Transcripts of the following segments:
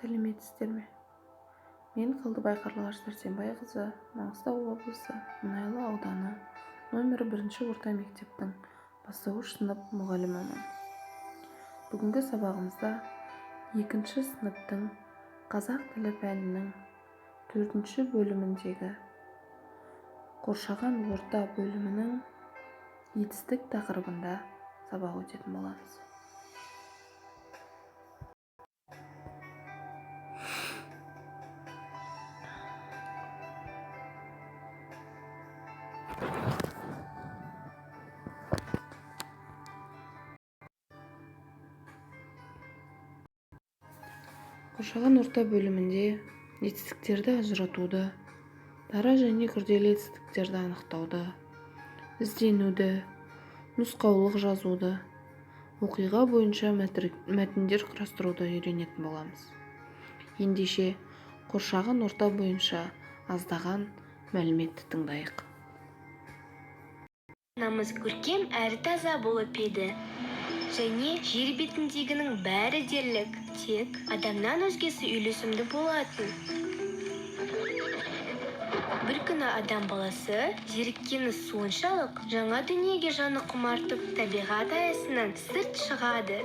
Сәлеметсіздер ме? Мен Қалдыбай Қарлығаш Сәрсенбайқызы, Маңғыстау облысы, Мұнайлы ауданы, нөмірі бірінші орта мектептің бастауыш сынып мұғалімімін. Бүгінгі сабағымызда екінші сыныптың қазақ тілі пәнінің төртінші бөліміндегі қоршаған орта бөлімінің етістік тақырыбында сабақ өтетін боламыз. Қоршаған орта бөлімінде етістіктерді ажыратуды, дара және күрделі етістіктерді анықтауды, ізденуді, нұсқаулық жазуды, оқиға бойынша мәтіндер құрастыруды үйренетін боламыз. Ендеше, қоршаған орта бойынша аздаған мәліметті тыңдайық. Анамыз көркем әрі таза болып еді. Және жер бетіндегінің бәрі дерлік тек адамнан өзгесі үйлесімді болатын. Бір күні адам баласы зеріккені соншалық, жаңа дүниеге жаны құмартып, табиғат аясынан сырт шығады.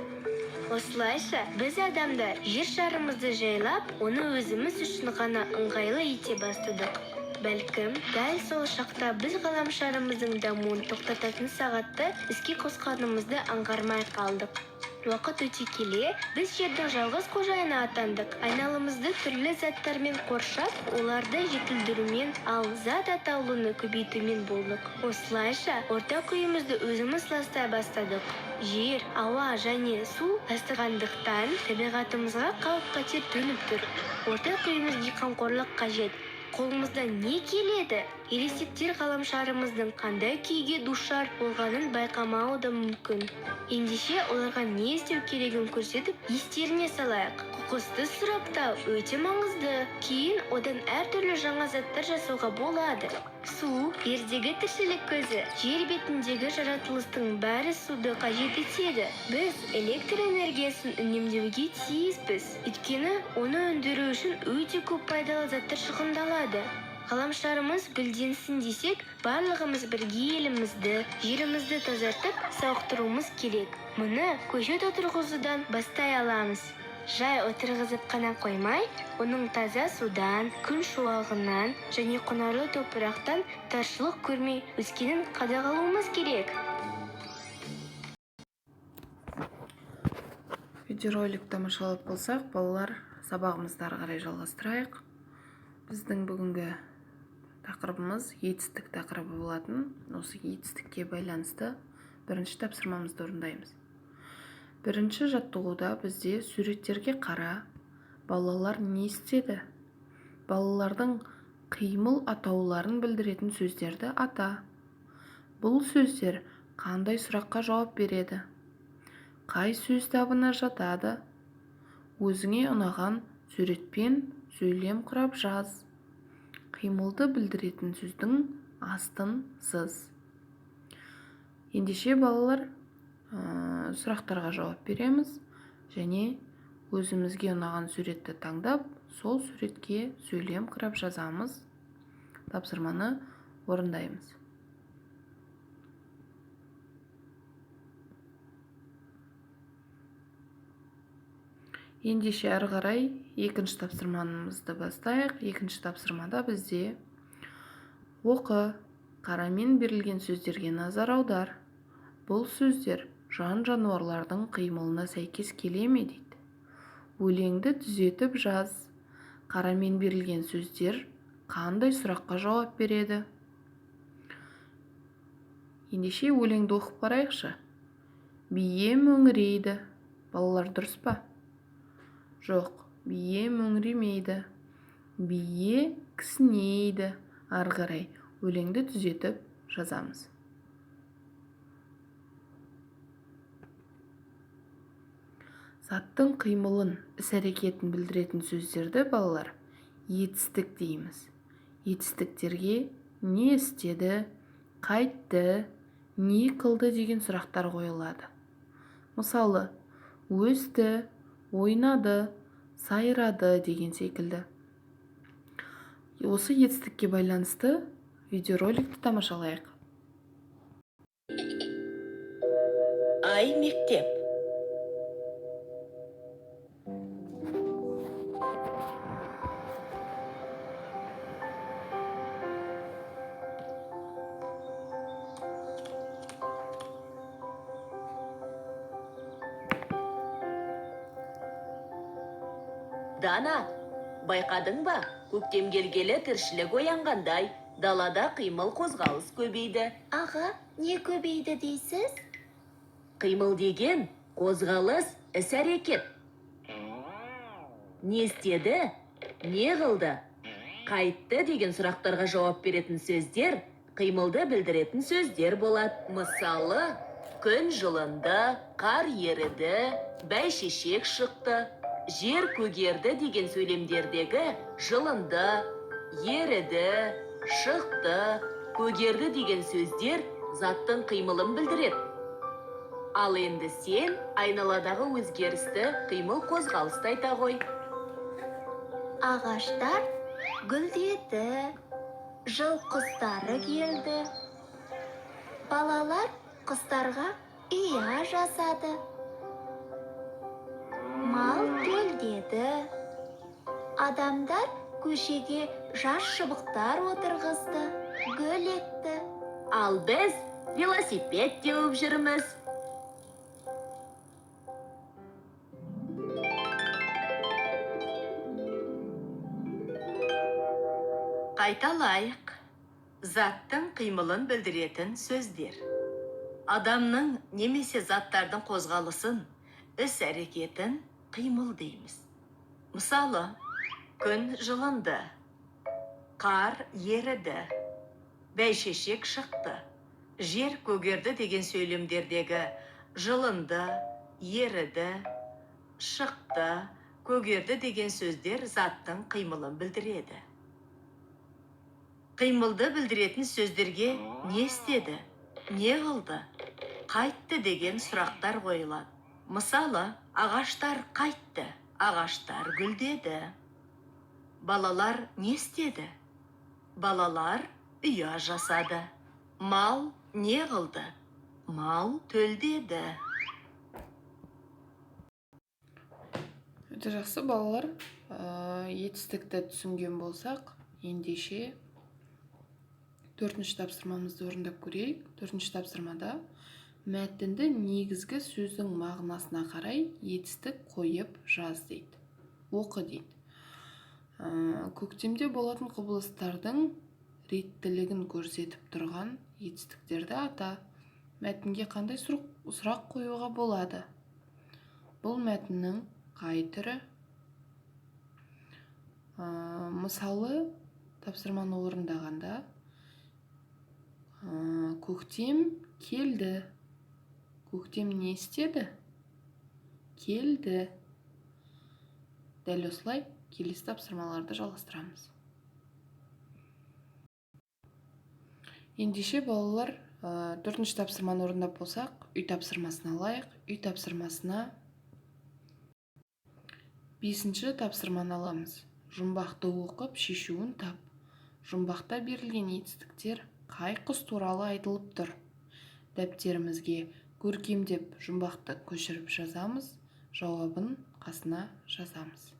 Осылайша, біз адамдар жер шарымызды жайлап, оны өзіміз үшін ғана ыңғайлы ете бастадық. Бәлкім, дәл сол шақта біз ғаламшарымыздың дамуын тоқтататын сағатты іске қосқанымызды аңғармай қалдық. Уақыт өте келе, біз жердің жалғыз қожайыны атандық. Айналамызды түрлі заттармен қоршап, оларды жетілдірумен, ал зат атаулыны көбейтумен болдық. Осылайша, ортақ үйімізді өзіміз ластай бастадық. Жер, ауа және су ластанғандықтан табиғатымызға қауіп-қатер төніп тұр. Ортақ үйімізге қамқорлық қажет. Қолымыздан не келеді? Ересектер ғаламшарымыздың қандай күйге душар болғанын байқамауы да мүмкін. Ендеше, оларға не істеу керегін көрсетіп, естеріне салайық. Қоқысты сұрыптау өте маңызды. Кейін одан әртүрлі жаңа заттар жасауға болады. Су жердегі тіршілік көзі. Жер бетіндегі жаратылыстың бәрі суды қажет етеді. Біз электр энергиясын үнемдеуге тиіспіз. Өйткені оны өндіру үшін өте көп пайдалы заттар шығындалады. Ғаламшарымыз гүлденсін десек, барлығымыз бірге елімізді, жерімізді тазартып, сауықтыруымыз керек. Мұны көшет отырғызудан бастай аламыз. Жай отырғызып қана қоймай, оның таза судан, күн шуағынан және құнарлы топырақтан таршылық көрмей өскенін қадағалауымыз керек. Видеоролик тамашалап болсақ, балалар, сабағымызды ары қарай жалғастырайық. Біздің бүгінгі тақырыбымыз етістік тақырыбы болатын. Осы етістікке байланысты бірінші тапсырмамызды орындаймыз. Бірінші жаттығуда бізде суреттерге қара, балалар не істеді? Балалардың қимыл атауларын білдіретін сөздерді ата. Бұл сөздер қандай сұраққа жауап береді? Қай сөз табына жатады? Өзіңе ұнаған суретпен сөйлем құрап жаз. Қимылды білдіретін сөздің астын сыз. Ендеше, балалар, сұрақтарға жауап береміз және өзімізге ұнаған суретті таңдап, сол суретке сөйлем құрап жазамыз. Тапсырманы орындаймыз. Ендеше ары қарай екінші тапсырмамызды бастайық. Екінші тапсырмада бізде оқы, қарамен берілген сөздерге назар аудар. Бұл сөздер жан-жануарлардың қимылына сәйкес келе ме дейді. Өлеңді түзетіп жаз. Қарамен берілген сөздер қандай сұраққа жауап береді? Ендеше өлеңді оқып қарайықшы. Бие мөңірейді. Балалар, дұрыс па? Жоқ, бие мөңіремейді. Бие кісінейді. Ары қарай өлеңді түзетіп жазамыз. Заттың қимылын, іс-әрекетін білдіретін сөздерді, балалар, етістік дейміз. Етістіктерге не істеді, қайтті, не қылды деген сұрақтар қойылады. Мысалы, өсті, ойнады, Сайрады деген секілді. Осы етістікке байланысты видеороликті тамашалайық. Ай мектеп. Дана, байқадың ба? Көктем келгелі тіршілік оянғандай, далада қимыл қозғалыс көбейді. Аға, не көбейді дейсіз? Қимыл деген қозғалыс, іс-әрекет. Не істеді, не қылды, қайтты деген сұрақтарға жауап беретін сөздер қимылды білдіретін сөздер болады. Мысалы, күн жылынды, қар еріді, бәйшешек шықты, жер көгерді деген сөйлемдердегі жылынды, еріді, шықты, көгерді деген сөздер заттың қимылын білдіреді. Ал енді сен айналадағы өзгерісті, қимыл қозғалысты айта ғой. Ағаштар гүлдеді, жыл құстары келді. Балалар құстарға ұя жасады. Мал төлдеді. Адамдар көшеге жас шыбықтар отырғызды, гүл екті. Ал біз велосипед теуіп жүрміз. Қайталайық. Заттың қимылын білдіретін сөздер. Адамның немесе заттардың қозғалысын, іс-әрекетін қимыл дейміз. Мысалы, күн жылынды, қар еріді, бәйшешек шықты, жер көгерді деген сөйлемдердегі жылынды, еріді, шықты, көгерді деген сөздер заттың қимылын білдіреді. Қимылды білдіретін сөздерге не істеді, не қылды, қайтты деген сұрақтар қойылады. Мысалы, ағаштар қайтты, ағаштар гүлдеді. Балалар не істеді? Балалар ұя жасады. Мал не қылды? Мал төлдеді. Өте жақсы, балалар. Етістікті түсінген болсақ, ендеше төртінші тапсырмамызды орындап көрейік. Төртінші тапсырмада мәтінді негізгі сөздің мағынасына қарай етістік қойып жаз дейді. Оқы дейді. Көктемде болатын құбылыстардың реттілігін көрсетіп тұрған етістіктерді ата. Мәтінге қандай сұрақ қоюға болады? Бұл мәтіннің қай түрі? Мысалы, тапсырманы орындағанда көктем келді. Көктем не істеді? Келді. Дәл осылай келесі тапсырмаларды жалғастырамыз. Ендеше, балалар, төртінші тапсырманы орындап болсақ, үй тапсырмасын алайық. Үй тапсырмасына бесінші тапсырманы аламыз. Жұмбақты оқып, шешуін тап. Жұмбақта берілген етістіктер қай құс туралы айтылып тұр? Дәптерімізге көркемдеп жұмбақты көшіріп жазамыз, жауабын қасына жазамыз.